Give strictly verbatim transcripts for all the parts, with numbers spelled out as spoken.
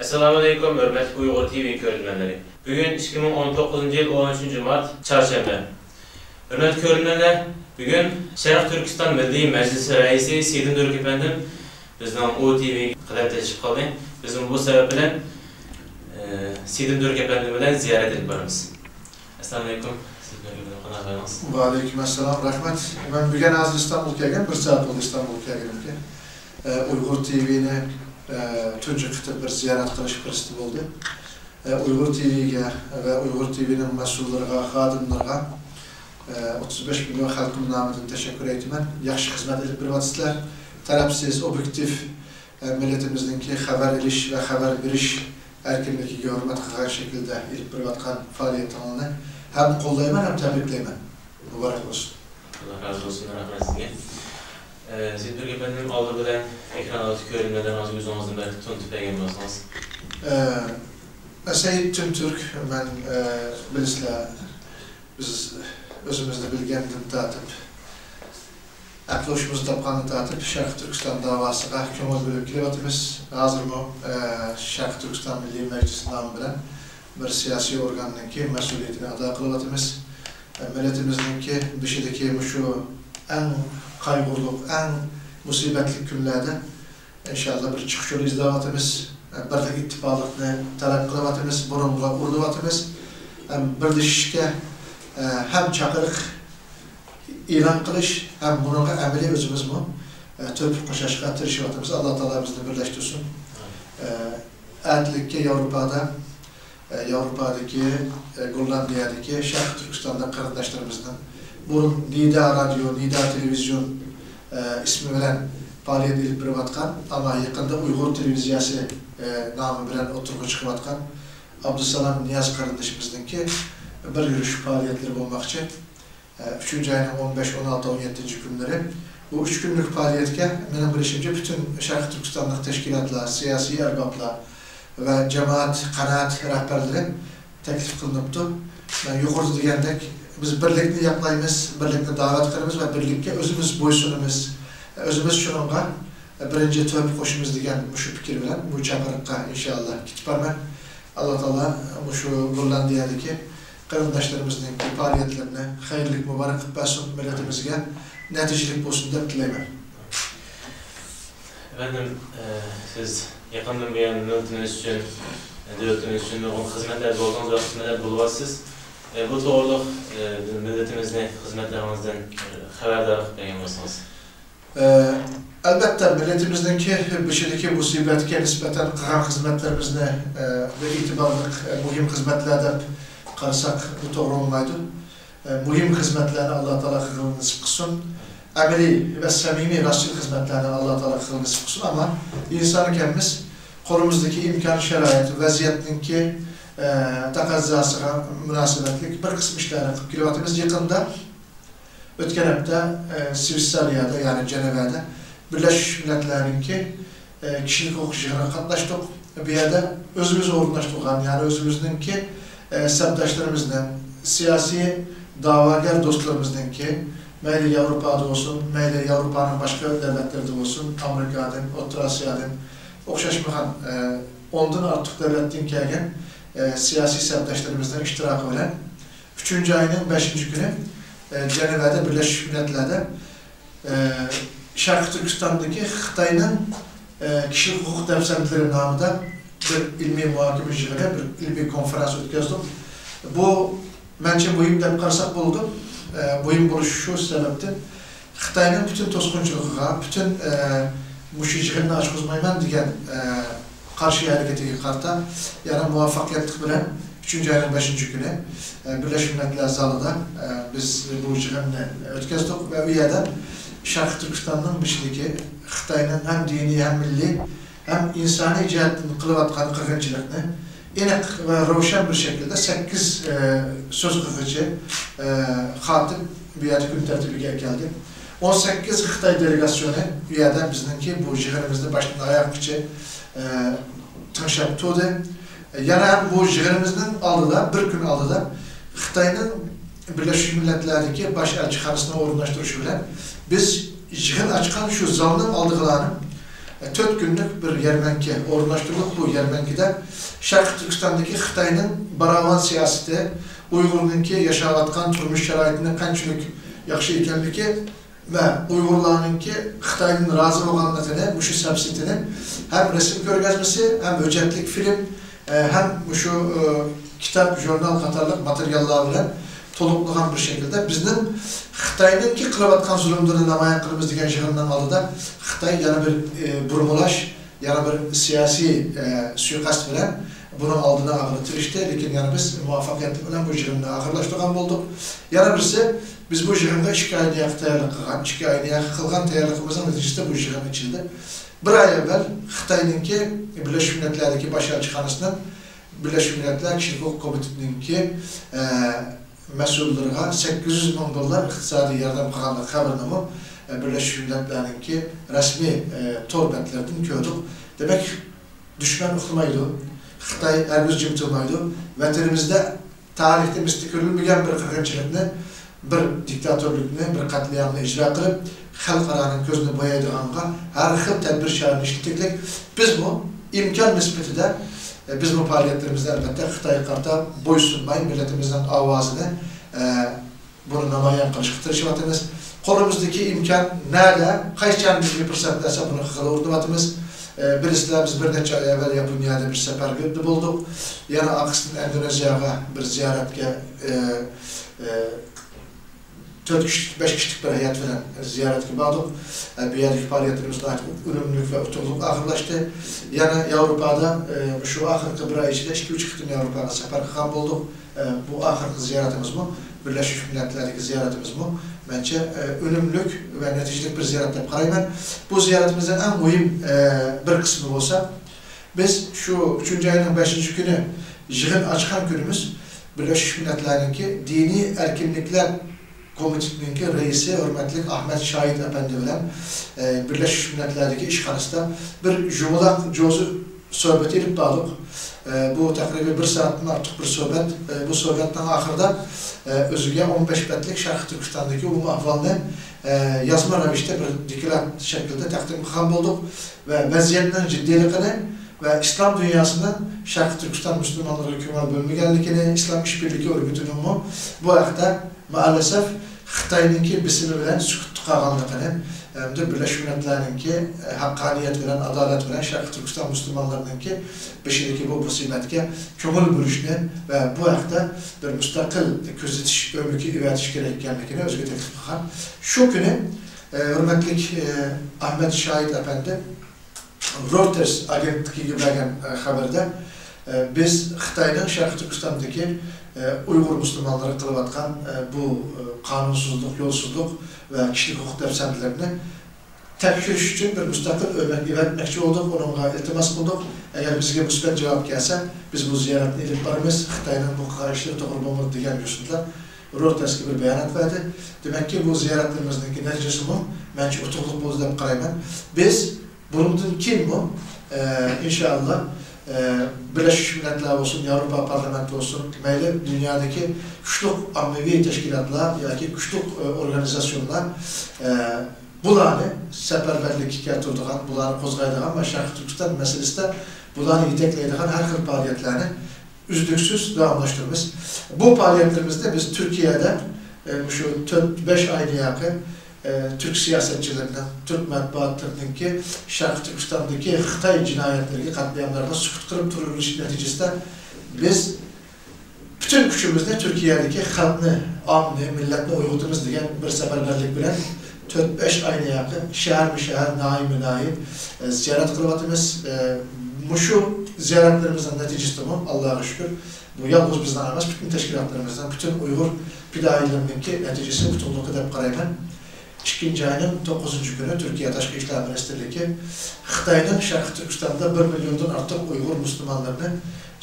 ئەسسالامۇئەلەيكۇم، ھۆرمەتلىك ئۇيغۇر تىۋى كۆرۈرمەنلىرى. بۈگۈن ئىككى مىڭ ئون توققۇزىنچى يىل ئونىنچى مارت، چارشەنبە. ھۆرمەتلىك كۆرۈرمەنلەر، بۈگۈن شەرقىي تۈركىستان مىللىي مەجلىسى رەئىسى سېيىتىم تۈرك ئەپەندىم بىزنىڭ ئۇ تىۋىگە قەدەم تەشرىپ قىلدى. بىزمۇ بۇ سەۋەب بىلەن، ئە، سېيىتىم تۈرك ئەپەندىم بىلەن زىيارەت ئېلىپ بارىمىز. ئەسسالامۇئەلەيكۇم. سىز بىلەن قانداق ئەھۋالىڭىز؟ ۋەئەلەيكۇم ئەسسالام، رەھمەت. مەن بۈگۈن ھازىر ئىستانبۇلغا كەلگەن، بىر سائەت بولدى ئىستانبۇلغا كەلگىنىمگە. ئە، ئۇيغۇر تىۋىنى، ئە، تۇنجى قېتىم بىر زىيارەت قىلىش پۇرسىتى بولدى. ئە، ئۇيغۇر تىۋىگە ۋە ئۇيغۇر تىۋىنىڭ مەسئۇللىرىغا، خادىملىرىغا، ئە، ئوتتۇز بەش مىليون خەلقىم نامىدىن تەشەككۈر ئېيتىمەن. ياخشى خىزمەت ئېلىپ بېرىۋاتىسىلەر. تەرەپسىز، ئوبيېكتىپ، ئە، مىللىتىمىزنىڭكى خەۋەر ئېلىش ۋە خەۋەر بېرىش ئەركىنلىكىگە ھۆرمەت قىلغان شەكىلدە ئېلىپ بېرىۋاتقان پائالىيىتىڭلارنى ھەم قوللايمەن، ھەم تەبرىكلەيمەن. مۇبارەك بولسۇن. ئاللا رازى بولسۇن، رەھمەت سىزگە. ئە، سېيىت تۈرك ئەپەندىم، ئالدى بىلەن ئېكران ئالدىدىكى كۆرۈرمەنلەرنىڭ ئۆزىڭىزنى بىر تونۇتۇپ بەرگەن بولسىڭىز. ئە، مەن سەيىت تۈمتۈرك، مەن، ئە، بىلىسىلەر، بىز ئۆزىمىزنى بىلگەندىن تارتىپ، ئەقلى ھوشىمىزنى تاپقاندىن تارتىپ شەرقىي تۈركىستان داۋاسىغا كۆڭۈل بۆلۈپ كېلىۋاتىمىز. ھازىرمۇ، ئە، شەرقىي تۈركىستان مىللىي مەجلىسى نامى بىلەن بىر سىياسىي ئورگاننىڭكى مەسئۇلىيىتىنى ئادا قىلىۋاتىمىز. ئە، مىللىتىمىزنىڭكى بېشىدىكى مۇشۇ ئەڭ قايغۇلۇق، ئەڭ مۇسىبەتلىك كۈنلەردە ئىنشاللا بىر چىقىش يولى ئىزدەۋاتىمىز. بىرلىك ئىتتىپاقلىقنى تەلەپ قىلىۋاتىمىز، بۇرۇنغا ئۇرۇلۇۋاتىمىز. بىرلىشىشكە ھەم چاقىرىق ئېلان قىلىش، ھەم بۇنىڭغا ئەمەلىي ئۆزىمىزمۇ تۆھپە قوشاشقا تىرىشىۋاتىمىز. ئاللا تائالا بىزنى بىرلەشتۈرسۇن. ئەتىلىككە ياۋروپادا، ياۋروپادىكى، گوللاندىيەدىكى شەرقىي تۈركىستاندا قېرىنداشلىرىمىزنىڭ بۇرۇن نىدا رادىيو، نىدا تېلېۋىزىيون، ئىسمى بىلەن پائالىيەت ئېلىپ بېرىۋاتقان، ئەمما يېقىندا ئۇيغۇر تېلېۋىزىيەسى، نامى بىلەن ئوتتۇرىغا چىقىۋاتقان ئابدۇسالام نىياز قېرىندىشىمىزنىڭكى بىر يۈرۈش پائالىيەتلىرى بولماقچى. ئۈچىنچى ئاينىڭ ئون بەش، ئون ئالتە، ئون يەتتىنچى كۈنلىرى. بۇ ئۈچ كۈنلۈك پائالىيەتكە مېنىڭ بىلىشىمچە پۈتۈن شەرقىي تۈركىستانلىق تەشكىلاتلار، سىياسىي ئەربابلار ۋە جامائەت، قانائەت رەھبەرلىرى تەكلىپ قىلىنىپتۇ. مەن يۇقىرىدا دېگەندەك، بىز بىرلىكنى ياقلايمىز، بىرلىكنى داۋەت قىلىمىز ۋە بىرلىككە ئۆزىمىز بويسۇنىمىز. ئۆزىمىز شۇنىڭغا بىرىنچى تۆھپە قوشىمىز دېگەن مۇشۇ پىكىر بىلەن بۇ چاقىرىققا ئىنشائاللا كېتىپ بارىمەن. ئاللا تائالا مۇشۇ گوللاندىيەدىكى قېرىنداشلىرىمىزنىڭكى پائالىيەتلىرىنى خەيرلىك مۇبارەك قىلىپ بەرسۇن، مىللىتىمىزگە نەتىجىلىك بولسۇن دەپ تىلەيمەن. ئەپەندىم، ئە، سىز يېقىندىن بۇيان مىللىتىمىز ئۈچۈن، دۆلىتىمىز ئۈچۈن نۇرغۇن خىزمەتلەردە بولدىڭىز ۋە خىزمەتلەردە بولۇۋاتىسىز. ئە، بۇ توغرىلىق، ئە، مىللىتىمىزنى خىزمەتلىرىڭىزدىن، ئە، خەۋەردار قىلىپ بەرگەن بولسىڭىز. ئە، ئەلۋەتتە، مىللىتىمىزنىڭكى بېشىدىكى مۇسىبەتكە نىسبەتەن قىلغان خىزمەتلىرىمىزنى، ئە، بىر ئېتىبارلىق، ئە، مۇھىم خىزمەتلەر دەپ قارىساق، بۇ توغرا بولمايدۇ. ئە، مۇھىم خىزمەتلەرنى ئاللا تائالا قىلغىنى نېسىپ قىلسۇن. ئەمەلىي ۋە سەمىمىي، راستچىل خىزمەتلەرنى ئاللا تائالا قىلغىنى نېسىپ قىلسۇن. ئەمما ئىنسان ئىكەنمىز، قولىمىزدىكى ئىمكان شارائىت، ۋەزىيەتنىڭكى، ئە، تەقەززاسىغا مۇناسىۋەتلىك بىر قىسىم ئىشلارنى قىلىپ كېلىۋاتىمىز. يېقىندا ئۆتكەن ھەپتە، ئە، شۋېتسارىيەدە، يەنى جەنۋەدە بىرلەشمىش مىللەتلەرنىڭكى، ئە، كىشىلىك ھوقۇق يىغىنىغا قاتناشتۇق. بۇ يەردە ئۆزىمىز ئورۇنلاشتۇرغان، يەنى ئۆزىمىزنىڭكى، ئە، سەپداشلىرىمىزنىڭ، سىياسىي دەۋاگەر دوستلىرىمىزنىڭكى، مەيلى ياۋروپادا بولسۇن، مەيلى ياۋروپانىڭ باشقا دۆلەتلىرىدە بولسۇن، ئامېرىكادىن، ئوتتۇرا ئاسىيادىن ئوخشاشمىغان، ئە، ئوندىن ئارتۇق دۆلەتتىن كەلگەن، ئە، سىياسىي سەپداشلىرىمىزنىڭ ئىشتىراكى بىلەن ئۈچىنچى ئاينىڭ بەشىنچى كۈنى، ئە، جەنۋەدە بىرلەشمىش مىللەتلەردە، ئە، شەرقىي تۈركىستاندىكى خىتاينىڭ، ئە، كىشىلىك ھوقۇق دەپسەندىلىرى نامىدا بىر ئىلمىي مۇھاكىمە يىغىنى، بىر ئىلمىي كونفېرانس ئۆتكەزدۇق. بۇ مەنچە مۇھىم دەپ قارىساق بولىدۇ. ئە، مۇھىم بولۇشى شۇ سەۋەبتىن، خىتاينىڭ پۈتۈن توسقۇنچىلىقىغا، پۈتۈن، ئە، مۇشۇ يىغىننى ئاچقۇزمايمەن دېگەن، ئە، قارشى ھەرىكىتىگە قارىتا يەنە مۇۋەپپەقىيەتلىك بىلەن ئۈچىنچى ئاينىڭ بەشىنچى كۈنى، ئە، بىرلەشمىش مىللەتلەر زالىدا، ئە، بىز بۇ يىغىننى ئۆتكەزدۇق ۋە ئۇ يەردە شەرقىي تۈركىستاننىڭ بېشىدىكى خىتاينىڭ ھەم دىنىي، ھەم مىللىي، ھەم ئىنسانىي جەھەتتىن قىلىۋاتقان قىرغىنچىلىقنى ئېنىق ۋە روشەن بىر شەكىلدە سەككىز، ئە، سۆز قىلغۇچى، ئە، خاتىپ بۇ يەردە كۈن تەرتىپىگە ئەكەلدى. ئون سەككىز خىتاي دېلېگاتسىيونى بۇ يەردە بىزنىڭكى بۇ يىغىنىمىزنى باشتىن ئاياغقىچە، ئە، تىڭشاپ تۇردى. يەنە ھەم بۇ يىغىنىمىزنىڭ ئالدىدا، بىر كۈن ئالدىدا خىتاينىڭ بىرلەشمىش مىللەتلەردىكى باش ئەلچىخانىسىنىڭ ئورۇنلاشتۇرۇشى بىلەن بىز يىغىن ئاچقان شۇ زالنىڭ ئالدىغىلارنىڭ تۆت كۈنلۈك بىر يەرمەنكە ئورۇنلاشتۇردۇق. بۇ يەرمەنكىدە شەرقىي تۈركىستاندىكى خىتاينىڭ باراۋان سىياسىتى، ئۇيغۇرنىڭكى ياشاۋاتقان تۇرمۇش شارائىتىنى قانچىلىك ياخشى ئىكەنلىكى ۋە ئۇيغۇرلارنىڭكى خىتايدىن رازى بولغانلىقىنى، مۇشۇ سەپسېتىنى ھەم رەسىم كۆرگەزمىسى، ھەم ھۆججەتلىك فىلىم، ئە، ھەم مۇشۇ، ئە، كىتاب، ژۇرنال قاتارلىق ماتېرىياللار بىلەن تولۇقلىغان بىر شەكىلدە بىزنىڭ خىتاينىڭكى قىلىۋاتقان زۇلۇملىرىنى نامايان قىلىمىز دېگەن يىغىننىڭ ئالدىدا خىتاي يەنە بىر، ئە، بۇرمىلاش، يەنە بىر سىياسىي، ئە، سۇيىقەست بىلەن بۇنىڭ ئالدىنى ئالغىلى تىرىشتى. لېكىن يەنە بىز مۇۋەپپەقىيەتلىك بىلەن بۇ يىغىننى ئاخىرلاشتۇرغان بولدۇق. يەنە بىرسى، بىز بۇ يىغىنغا ئىككى ئايدىن ياقى تەييارلىق قىلغان. ئىككى ئايدىن ياقى قىلغان تەييارلىقىمىزنىڭ نەتىجىسىدە بۇ يىغىن ئېچىلدى. بىر ئاي ئەۋۋەل خىتاينىڭكى بىرلەشمىش مىللەتلەردىكى باش ئەلچىخانىسىنىڭ بىرلەشمىش مىللەتلەر كىشىلىك ھوقۇق كومىتېتىنىڭكى، ئە، مەسئۇللىرىغا سەككىز يۈز مىڭ دوللار ئىقتىسادىي ياردەم قىلغانلىقى خەۋىرىنىمۇ، ئە، بىرلەشمىش مىللەتلەرنىڭكى رەسمىي، ئە، تور بەتلىرىدىن كۆردۇق. دېمەك، دۈشمەن ئۇخلىمايدۇ، خىتاي ھەرگىز جىم تۇرمايدۇ. ۋەتىنىمىزدە تارىختا مىسلى كۆرۈلمىگەن بىر قىرغىنچىلىقنى، بىر دىكتاتورلۇقنى، بىر قەتلىئامنى ئىجرا قىلىپ، خەلقئارانىڭ كۆزىنى بويايدىغانغا ھەر خىل تەدبىر چارىنى ئىشلىتىكلىك. بىزمۇ ئىمكان نىسبىتىدە، ئە، بىزمۇ پائالىيەتلىرىمىزدە ئەلۋەتتە خىتايغا قارىتا بويسۇنماي، مىللىتىمىزنىڭ ئاۋازىنى، ئە، بۇنى نامايان قىلىشقا تىرىشىۋاتىمىز. قولىمىزدىكى ئىمكان نەدە، قايسى چاغدا بىزگە پۇرسەت بەرسە، بۇنى قىلغىلى ئۇرۇنۇۋاتىمىز. ئە، بىلىسىلەر، بىز بىر نەچچە ئاي ئەۋۋەل ياپونىيەدە بىر سەپەرگە بولدۇق. يەنە ئارقىسىدىن ئىندونېزىيەگە بىر زىيارەتكە، ئە، ئە، تۆت كىشىلىك، بەش كىشىلىك بىر ھەيئەت بىلەن زىيارەتكە باردۇق. ئە، بۇ يەردىكى پائالىيەتلىرىمىز ناھايىتى ئۈنۈملۈك ۋە ئۇتۇقلۇق ئاخىرلاشتى. يەنە ياۋروپادا، ئە، شۇ ئاخىرقى بىر ئاي ئىچىدە ئىككى، ئۈچ قېتىم ياۋروپاغا سەپەر قىلغان بولدۇق. ئە، بۇ ئاخىرقى زىيارىتىمىزمۇ، بىرلەشمىش مىللەتلەردىكى زىيارىتىمىزمۇ، مەنچە، ئە، ئۈنۈملۈك ۋە نەتىجىلىك بىر زىيارەت دەپ قارايمەن. بۇ زىيارىتىمىزنىڭ ئەڭ مۇھىم، ئە، بىر قىسمى بولسا، بىز شۇ ئۈچىنچى ئاينىڭ بەشىنچى كۈنى يىغىن ئاچقان كۈنىمىز بىرلەشمىش مىللەتلەرنىڭكى دىنىي ئەركىنلىكلەر كومىتېتىنىڭكى رەئىسى ھۆرمەتلىك ئەھمەد شاھىت ئەپەندى بىلەن، ئە، بىرلەشمىش مىللەتلەردىكى ئىشخانىسىدا بىر يۇمىلاق جوزى سۆھبىتى ئېلىپ باردۇق. ئە، بۇ تەقرىبەن بىر سائەتتىن ئارتۇق بىر سۆھبەت. ئە، بۇ سۆھبەتنىڭ ئاخىرىدا، ئە، ئۆزىگە ئون بەش بەتلىك شەرقىي تۈركىستاندىكى ئومۇمىي ئەھۋالنى، ئە، يازما رەۋىشتە بىر دوكلات شەكلىدە تەقدىم قىلغان بولدۇق ۋە ۋەزىيەتنىڭ جىددىيلىقىنى ۋە ئىسلام دۇنياسىنىڭ شەرقىي تۈركىستان مۇسۇلمانلىرىغا كۆڭۈل بۆلمىگەنلىكىنى، ئىسلام ئىشبىرلىكى ئۆرگىتىنىڭمۇ بۇ ھەقتە مائەلەسەف خىتاينىڭكى بېسىمى بىلەن سۈكۈتتە قالغانلىقىنى، ھەمدە بىرلەشمىش مىللەتلەرنىڭكى ھەققانىيەت بىلەن، ئادالەت بىلەن شەرقىي تۈركىستان مۇسۇلمانلىرىنىڭكى بېشىدىكى بۇ مۇسىبەتكە كۆڭۈل بۆلۈشنى ۋە بۇ ھەقتە بىر مۇستەقىل كۆزىتىش ئۆمىكى ئېۋەتىش كېرەك ئىكەنلىكىنى ئۆزىگە تەكلىپ قىلغان. شۇ كۈنى، ئە، ھۆرمەتلىك، ئە، ئەھمەد شاھىت ئەپەندى رويتېرس ئاگېنتلىكىگە بەرگەن، ئە، خەۋىرىدە، ئە، بىز خىتاينىڭ شەرقىي تۈركىستاندىكى، ئە، ئۇيغۇر مۇسۇلمانلىرى قىلىۋاتقان، ئە، بۇ، ئە، قانۇنسىزلىق، يولسىزلىق ۋە كىشىلىك ھوقۇق دەپسەندىلىرىنى تەكشۈرۈش ئۈچۈن بىر مۇستەقىل ئۆمەك ئېۋەتمەكچى بولدۇق، ئۇنىڭغا ئىلتىماس قىلدۇق. ئەگەر بىزگە مۇسبەت جاۋاب كەلسە، بىز بۇ زىيارەتنى ئېلىپ بارىمىز، خىتاينىڭ بۇ قىلغان ئىشلىرى توغرا بولمىدى دېگەن يوسۇندا رويتېرسكە بىر بايانات بەردى. دېمەككى، بۇ زىيارەتلىرىمىزنىڭكى نەتىجىسىمۇ مەنچە ئۇتۇقلۇق بولدى دەپ قارايمەن. بىز بۇنىڭدىن كېيىنمۇ، ئە، ئىنشائاللا، ئە، بىرلەشمىش مىللەتلەر بولسۇن، ياۋروپا پارلامېنتى بولسۇن، مەيلى دۇنيادىكى كۈچلۈك ئاممىۋى تەشكىلاتلار ياكى كۈچلۈك، ئە، ئورگانىزاتسىيونلار، ئە، بۇلارنى سەپەرۋەرلىككە كەلتۈرىدىغان، بۇلارنى قوزغايدىغان ۋە شەرقىي تۈركىستان مەسىلىسىدە بۇلارنى يېتەكلەيدىغان ھەر خىل پائالىيەتلەرنى ئۈزلۈكسىز داۋاملاشتۇرىمىز. بۇ پائالىيەتلىرىمىزدە بىز تۈركىيەدە، ئە، مۇشۇ تۆت، بەش ئاينى ياقى، ئە، تۈرك سىياسەتچىلىرىنىڭ، تۈرك مەتبۇئاتلىرىنىڭكى شەرقىي تۈركىستاندىكى خىتاي جىنايەتلىرىگە، قەتلىئاملارغا سۈكۈت قىلىپ تۇرۇۋېلىشى نەتىجىسىدە بىز پۈتۈن كۈچىمىزنى تۈركىيەدىكى خەلقنى، ئاممىنى، مىللەتنى ئويغىتىمىز دېگەن بىر سەپەرۋەرلىك بىلەن تۆت، بەش ئاينى ياقى شەھەرمۇ شەھەر، ناھىيىمۇ ناھىيە، ئە، زىيارەت قىلىۋاتىمىز. ئە، مۇشۇ زىيارەتلىرىمىزنىڭ نەتىجىسىدىمۇ، ئاللاغا شۈكۈر، بۇ يالغۇز بىزنىڭ ئەمەس، پۈتۈن تەشكىلاتلىرىمىزنىڭ، پۈتۈن ئۇيغۇر پىدائىيلىرىنىڭكى نەتىجىسى، ئۇتۇقلۇقى دەپ قارايمەن. ئىككىنچى ئاينىڭ توققۇزىنچى كۈنى تۈركىيە تاشقى ئىشلار مىنىستىرلىكى خىتاينىڭ شەرقىي تۈركىستاندا بىر مىليوندىن ئارتۇق ئۇيغۇر مۇسۇلمانلىرىنى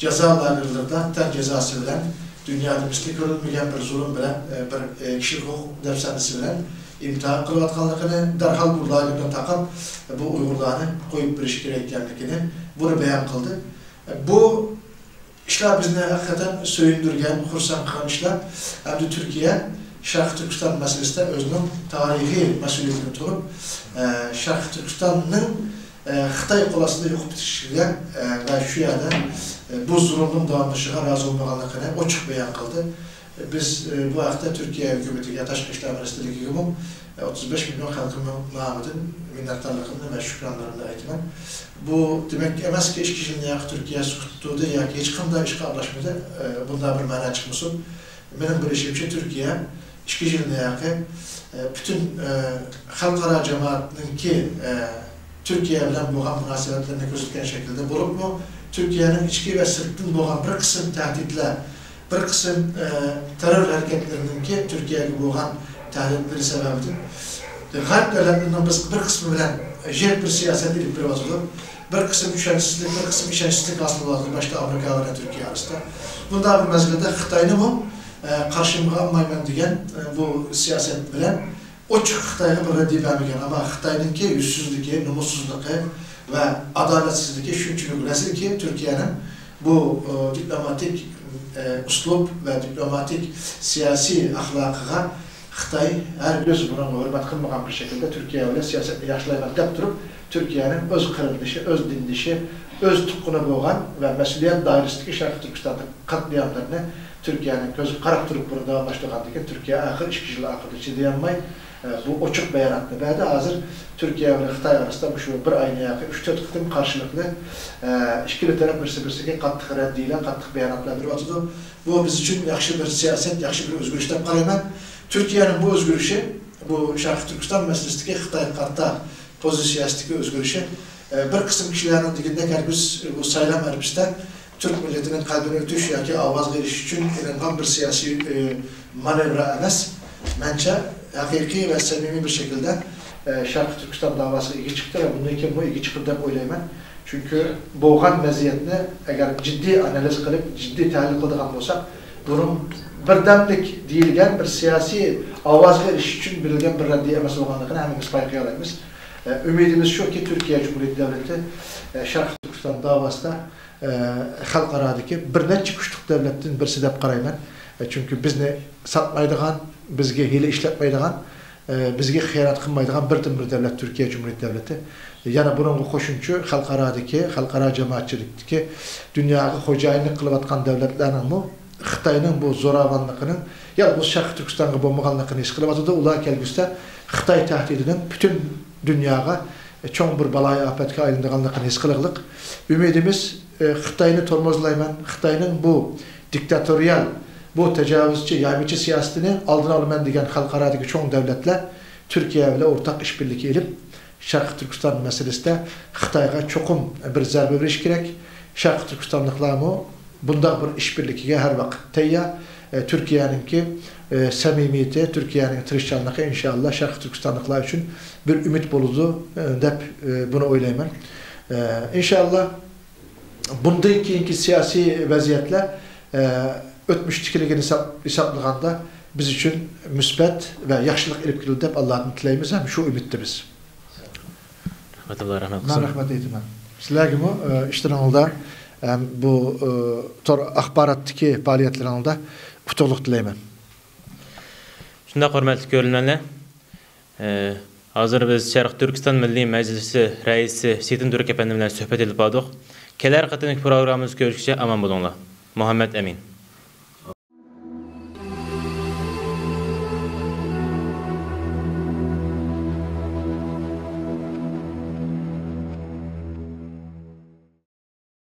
جازا لاگېرلىرىدا تەن جازاسى بىلەن، دۇنيادا مىسلى كۆرۈلمىگەن بىر زۇلۇم بىلەن، ئە، بىر، ئە، كىشىلىك ھوقۇق دەپسەندىسى بىلەن ئىمتىھان قىلىۋاتقانلىقىنى، دەرھال بۇ لاگېردىن تاقاپ، بۇ ئۇيغۇرلارنى قويۇپ بېرىش كېرەك ئىكەنلىكىنى، بۇنى بايان قىلدى. بۇ ئىشلار بىزنى ھەقىقەتەن سۆيۈندۈرگەن، خۇرسەن قىلغان ئىشلار. ئەمدى تۈركىيە شەرقىي تۈركىستان مەسىلىسىدە ئۆزىنىڭ تارىخىي مەسئۇلىيىتىنى تونۇپ، ئە، شەرقىي تۈركىستاننىڭ ئە، خىتاي قول ئاستىدا يوقىتىپ كېتىشىگە، ئە، ۋە شۇ يەردە، ئە، بۇ زۇلۇمنىڭ داۋاملىشىشىغا رازى بولمىغانلىقىنى ئوچۇق بايان قىلدى. بىز، ئە، بۇ ھەقتە تۈركىيە ھۆكۈمىتىگە، تاشقى ئىشلار مىنىستىرلىكىگىمۇ، ئە، ئوتتۇز بەش مىليون خەلقىمنىڭ نامىدىن مىننەتدارلىقىمنى ۋە شۈكرانىلىرىمنى ئېيتىمەن. بۇ دېمەك ئەمەسكى، ئىككى يىلنى ياقى تۈركىيە سۈكۈتتە تۇردى ياكى ھېچقانداق ئىشقا ئارىلاشمىدى. ئە، بۇنداق بىر مەنا چىقمىسۇن. مېنىڭ بىلىشىمچە، تۈركىيە ئىككى يىلنى ياقى، ئە، پۈتۈن، ئە، خەلقئارا جامائەتنىڭكى، ئە، تۈركىيە بىلەن بولغان مۇناسىۋەتلىرىنى كۆزەتكەن شەكىلدە بولۇپمۇ، تۈركىيەنىڭ ئىچكى ۋە سىرتتىن بولغان بىر قىسىم تەھدىتلەر، بىر قىسىم، ئە، تېررور ھەرىكەتلىرىنىڭكى تۈركىيەگە بولغان تەھدىتلىرى سەۋەبىدىن غەرب دۆلەتلىرىنىڭ بىز بىر قىسمى بىلەن يىرىك بىر سىياسەت ئېلىپ بېرىۋاتىدۇ. بىر قىسىم چۈشەنچىسىزلىك، بىر قىسىم ئىشەنچسىزلىك ھاسىل بولۇۋاتىدۇ، باشتا ئامېرىكا بىلەن تۈركىيە ئارىسىدا. بۇنداق بىر مەزگىلدە خىتاينىمۇ، ئە، قارشىمغا ئالمايمەن دېگەن، ئە، بۇ سىياسەت بىلەن ئوچۇق خىتايغا بىر رەددىيە بەرمىگەن. ئەمما خىتاينىڭكى يۈزسىزلىكى، نومۇسسىزلىقى ۋە ئادالەتسىزلىكى شۇنچىلىك رەزىلكى، تۈركىيەنىڭ بۇ، ئە، دىپلوماتىك، ئە، ئۇسلۇب ۋە دىپلوماتىك سىياسىي ئەخلاقىغا خىتاي ھەرگىز بۇنىڭغا ھۆرمەت قىلمىغان بىر شەكىلدە تۈركىيە بىلەن سىياسەتنى ياخشىلايمەن دەپ تۇرۇپ، تۈركىيەنىڭ ئۆز قېرىندىشى، ئۆز دىندىشى، ئۆز تۇغقىنى بولغان ۋە مەسئۇلىيەت دائىرىسىدىكى شەرقىي تۈركىستاندىكى قەتلىئاملىرىنى تۈركىيەنىڭ كۆزىگە قاراپ تۇرۇپ بۇنى داۋاملاشتۇرغاندىن كېيىن، تۈركىيە ئاخىر ئىككى يىل ئاخىرىدا چىدىيالماي، ئە، بۇ ئوچۇق باياناتنى بەردى. ھازىر تۈركىيە بىلەن خىتاي ئارىسىدا مۇشۇ بىر ئاينىڭ ياقى ئۈچ تۆت قېتىم قارشىلىقنى، ئە، ئىككىلا تەرەپ بىرسى-بىرسىگە قاتتىق رەددىيەلەر، قاتتىق باياناتلار بېرىۋاتىدۇ. بۇ بىز ئۈچۈن ياخشى بىر سىياسەت، ياخشى بىر ئۆزگىرىش دەپ قارايمەن. تۈركىيەنىڭ بۇ ئۆزگىرىشى، بۇ شەرقىي تۈركىستان مەسىلىسىدىكى خىتايغا قارىتا پوزىتسىيەسىدىكى ئۆزگىرىشى، ئە، بىر قىسىم كىشىلەرنىڭ دېگىنىدەك ھەرگىز بۇ سايلام ئەرىپىسىدە تۈرك مىللىتىنىڭ قەلبىنى ئۆتۈش ياكى ئاۋازغا ئېرىشىش ئۈچۈن ئېلىنغان بىر سىياسىي، ئە، مانېۋىر ئەمەس. مەنچە، ھەقىقىي ۋە سەمىمىي بىر شەكىلدە، ئە، شەرقىي تۈركىستان داۋاسىغا ئىگە چىقتى ۋە بۇندىن كېيىنمۇ ئىگە چىقىدۇ دەپ ئويلايمەن. چۈنكى بولغان ۋەزىيەتنى ئەگەر جىددىي ئانالىز قىلىپ، جىددىي تەھلىل قىلىدىغان بولساق، بۇنىڭ بىردەملىك دېيىلگەن بىر سىياسىي ئاۋازغا ئېرىشىش ئۈچۈن بېرىلگەن بىر رەددىيە ئەمەس بولغانلىقىنى ھەممىمىز بايقىيالايمىز. ئە، ئۈمىدىمىز شۇكى، تۈركىيە جۇمھۇرىيەت دۆلىتى، ئە، شەرقىي تۈركىستان داۋاسىدا، ئە، خەلقئارادىكى بىر نەچچە كۈچلۈك دۆلەتتىن بىرسى دەپ قارايمەن. ئە، چۈنكى بىزنى ساتمايدىغان، بىزگە ھىيلە ئىشلەتمەيدىغان، ئە، بىزگە خىيانەت قىلمايدىغان بىردىنبىر دۆلەت تۈركىيە جۇمھۇرىيەت دۆلىتى. يەنە بۇنىڭغا قوشۇمچە خەلقئارادىكى، خەلقئارا جامائەتچىلىكتىكى دۇنياغا خوجايىنلىق قىلىۋاتقان دۆلەتلەرنىڭمۇ خىتاينىڭ بۇ زوراۋانلىقىنىڭ يالغۇز شەرقىي تۈركىستانغا بولمىغانلىقىنى ھېس قىلىۋاتىدۇ. ئۇلار كەلگۈسىدە خىتاي تەھدىتىنىڭ پۈتۈن دۇنياغا چوڭ بىر بالايىئاپەتكە ئايلىنىدىغانلىقىنى ھېس قىلغلىق. ئۈمىدىمىز، ئە، خىتاينى تورمۇزلايمەن، خىتاينىڭ بۇ دىكتاتورىيال، بۇ تاجاۋۇزچى، يايمىچى سىياسىتىنى ئالدىنى ئالىمەن دېگەن خەلقئارادىكى چوڭ دۆلەتلەر تۈركىيە بىلەن ئورتاق ئىشبىرلىكى ئېلىپ، شەرقىي تۈركىستان مەسىلىسىدە خىتايغا چوقۇم بىر زەربە بېرىش كېرەك. شەرقىي تۈركىستانلىقلارمۇ بۇنداق بىر ئىشبىرلىكىگە ھەر ۋاقىت تەييار. ئە، تۈركىيەنىڭكى، ئە، سەمىمىيىتى، تۈركىيەنىڭ تىرىشچانلىقى ئىنشائاللا شەرقىي تۈركىستانلىقلار ئۈچۈن بىر ئۈمىد بولىدۇ، ئە، دەپ، ئە، بۇنى ئويلايمەن. ئە، ئىنشائاللا بۇندىن كېيىنكى سىياسىي ۋەزىيەتلەر، ئە، ئۆتمۈشتىكىلىكىنى ھېساب-، ھېسابلىغاندا بىز ئۈچۈن مۇسبەت ۋە ياخشىلىق ئېلىپ كېلىدۇ دەپ ئاللادىن تىلەيمىز ھەم شۇ ئۈمىدتىمىز. رەھمەت، ئاللا رەھمەت قىلسۇن. مەن رەھمەت ئېيتىمەن. سىلەرگىمۇ، ئە، ئىشلىرىڭلاردا ھەم بۇ، ئە، تور ئاخباراتتىكى پائالىيەتلىرىڭلاردا ئۇتۇقلۇق تىلەيمەن. شۇنداق، ھۆرمەتلىك كۆرۈرمەنلەر. ئە، ھازىر بىز شەرقىي تۈركىستان مىللىي مەجلىسى رەئىسى سېيىتىن تۈرك ئەپەندى بىلەن سۆھبەت ئېلىپ باردۇق. كېلەر قېتىملىق پروگراممىمىزدا كۆرۈشكىچە ئامان بولۇڭلار. مۇھەممەد ئەمىن.